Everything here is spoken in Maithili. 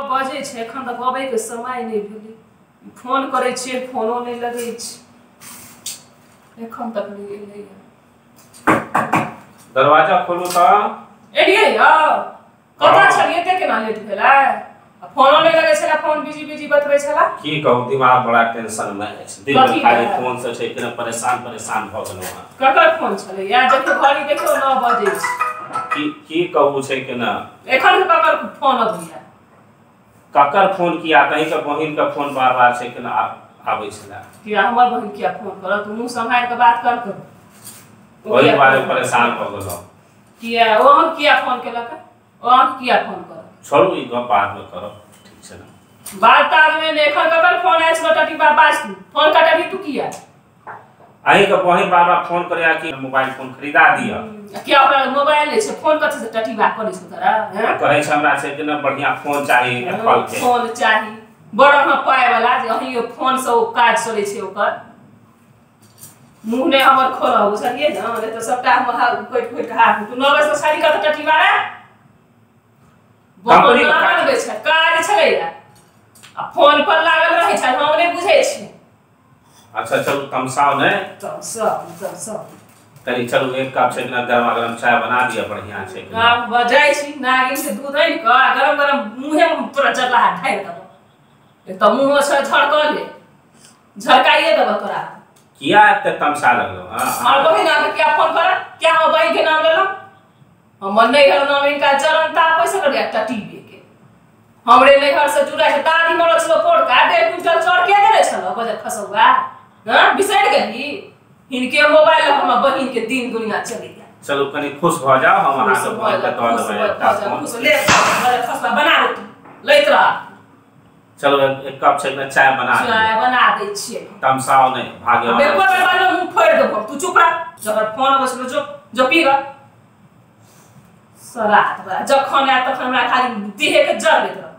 बजै छै एखन तक अबैके समय नहि भेलै। फोन करै छियै फोनो नहि लगै छै, एखन तक नहि एलैया। दरवाजा खोलू तऽ। एलियै यौ, कतऽ छलियै एते केना लेट भेलै? फोनो नहि लगै छलै, फोन बिजी बिजी बतबै छलै। की कहू, दिमाग बड़ा टेंशन में अछि। दिन भरि खाली फोन से छै केना परेशान परेशान भऽ गेलहुँ हँ। ककर फोन छलै या? देखियौ घड़ी देखियौ 9 बजै छै। की की कहू छै केना एखन ककर फोन अबैया? ककर फोन किया? तहीँके बहिनके फोन बार बार छै केना आबै छलै। किया हमर बहिन किया फोन करत? मुँह सम्हारि कऽ बात कर करू। ओहि बारे परेशान भऽ गेलहुँ। किया ओ अहाँके किया फोन केलक? ओ अहाँके किया फोन करत? छोड़ू ई गप बादमे करब, ठीक छै ने? बात तादमे ने एखन ककर फोन आयल छलो? टटीबा बाज, तू फोन काटबही तू किया? अहीँके बहिन बार बार फोन करैया कि मोबाइल फोन खरीदा दिअ। किया ओकरा मोबाइल नहि छै? फोन कथी से टटीबा करै छौ तोरा? कहै छै हमरा छै कि ने बढ़िआँ फोन चाही, एप्पल के फोन चाही। बड़ अहाँ पाय वाला जे अहीं फोन से ओ काज चलै छै ओकर। मुँह नहि हमर खोलह, बुझलियै ने? नहि तऽ सबटा हमर कटि कटि कऽ हाथ। तू 9 बजे छली कतऽ टटीबा रे? कंपनी बनबै छै काज छलैया आ फोन पर लागल रहै छै, हम नहि बुझै छी। अच्छा चलू तमसाओ नहि। तमसाउ कनी चलू एक कप छै ना गरमा गरम चाय बना दिअ, बढ़िया छै। आब जाइ छी नागिन के दूध आनि कऽ आ गरम गरम मुँहे मे तोरा जरलाहा ढारि देबौ। एक तऽ मुँहो छै झड़कले, झड़काइए देबौ तोरा। किया एते तमसा लगलौ? हमर बहिन अहाँके किया फोन करत? किया हमर बहिन के नाम लेलहुँ? हमर नैहर नाम हिनका जरन तापै से करिया टटीबे के। हमरे नैहर से जुड़ै छै। दादी मरल छलो पोरका 1.5 क्विंटल चाउर के देने छलो बजर खसौआ? हँ बिसरि गेली? हिनके मोबाइल लऽ हमर बहिन के दिन दुनिया चलि गेल। चलू कनी खुश भऽ जाउ, हम अहाँके बहिन के दऽ देबै एकटा फोन। खुश ले बजर खसुआ बना रोटी लैत रह। चलू एक कप छै ने चाय बना चाय बना दै छियै। तमसाओ नहि, भागे वाला। एको बेर बाजब मुँह फोड़ि देबौ। तू चुप रह। जकर फोन अबै छलो जो जो पी ग सरात बड़ा जखन आयत तखन हमरा खाली देहे के जरबैत रह।